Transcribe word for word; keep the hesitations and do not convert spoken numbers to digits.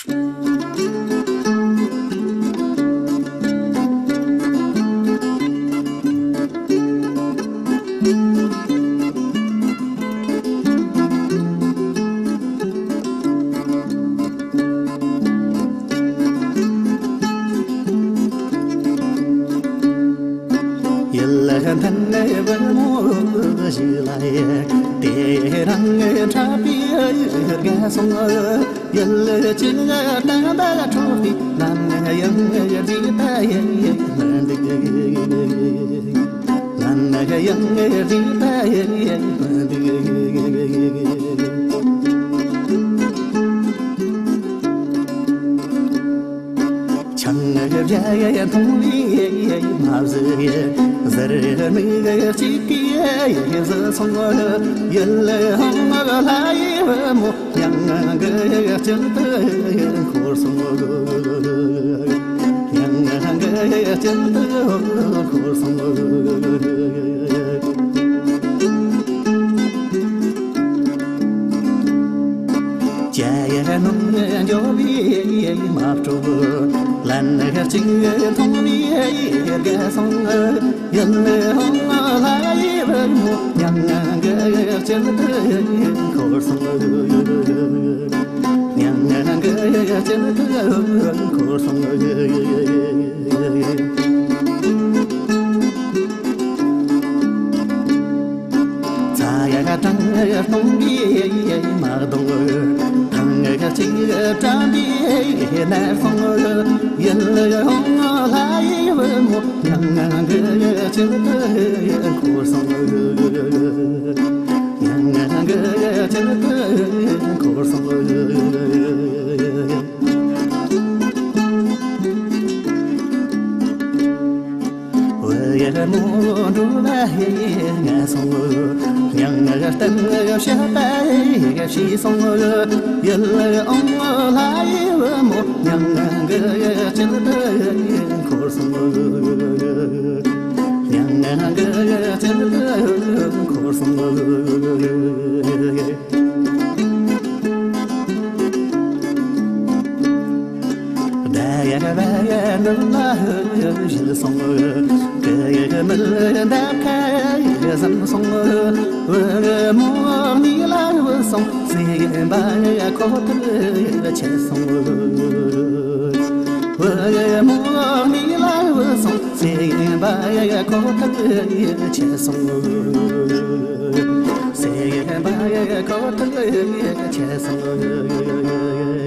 ཡུལ་མཐུན་བུ་མོ་ཞིག་ལ་ཡ། དེ་རིང་འཁྲབ་པའི་དགའ་སོང་། ཡུལ་གཅིག་དམ་པ་འཕྲོག་པའི་ནམ་ཡང་རྗེས་ད་ཡེ་མི་འདུག་ནམ་ཡང་རྗེས་ད་ཡེ་མི་འདུག་ཆང་བརྒྱ་ཡི་འཐུང་བའི་མ་བཟི་ཡི། ཟུར་མིག་གཅིག་གིས་བཟི་སོང་། ཡུལ་ལྷོ་ལྷ་ཡི་བུ་མོ་མྱང་གི་སྐྱིད་དུ་འཁོར་སོང་། མྱང་གི་སྐྱིད་དུ་འཁོར་སོང་། ཇ་ཡི་སྣུམ་འཇོ་བའི་མ་སྤྲོ། ལན་གཅིག་འཐུང་བའི་དགའ་སོང་། ཡུལ་ལྷོ་ལྷ་ཡི་བུ་མོ་མྱང་གི་སྐྱིད་དུ་འཁོར་སོང་། མྱང་གི་སྐྱིད་དུ་འཁོར་སོང་། ཚ་ཡག་གྲང་གཏོང་གི་མ་གཏོང་། ཐང་གཅིག་བཀྲམ་པའི་ནར་སོང་། ཡུལ་ཡོང་ལྷ་ཡི་བུ་མོ་མྱང་གི་སྐྱིད་དུ་འཁོར་སོང་། མྱང་གི་སྐྱིད་དུ་འཁོར་སོང་། བུ་ཡར་མོ་འགྲོ་ལ་ཧེ་ང་སོང་། མྱང་ང་གཏམ་བཤད་པ་ཧེ་ཤི་སོང་། ཡུལ་ཨོང་ལྷ་ཡི་བུ་མོ་མྱང་ང་གི་སྐྱིད་དུ་འཁོར་སོང་། མྱང་ང་གི་སྐྱིད་དུ་འཁོར་སོང་། ཟླ་ཡག་བ་ཡག་ནུབ་ལ་ཞིག་སོང་། སྐུ་ཡག་མི་འདབ་ཁ་ཡག་ཟམ་སོང་། བུ་མོ་ནི་ལ་བུ་སོང་། སེམས་པ་ཡག་ཁོ་ཐུག་ཡག་ཆེ་སོང་། བུ་མོ་ནི་ལ་བུ་སོང་། སེམས་པ་ཡག་ཁོ་ཐུག་ཡག་ཆེ་སོང་། སེམས་པ་ཡག་ཁོ་ཐུག་ཡག་ཆེ་སོང་།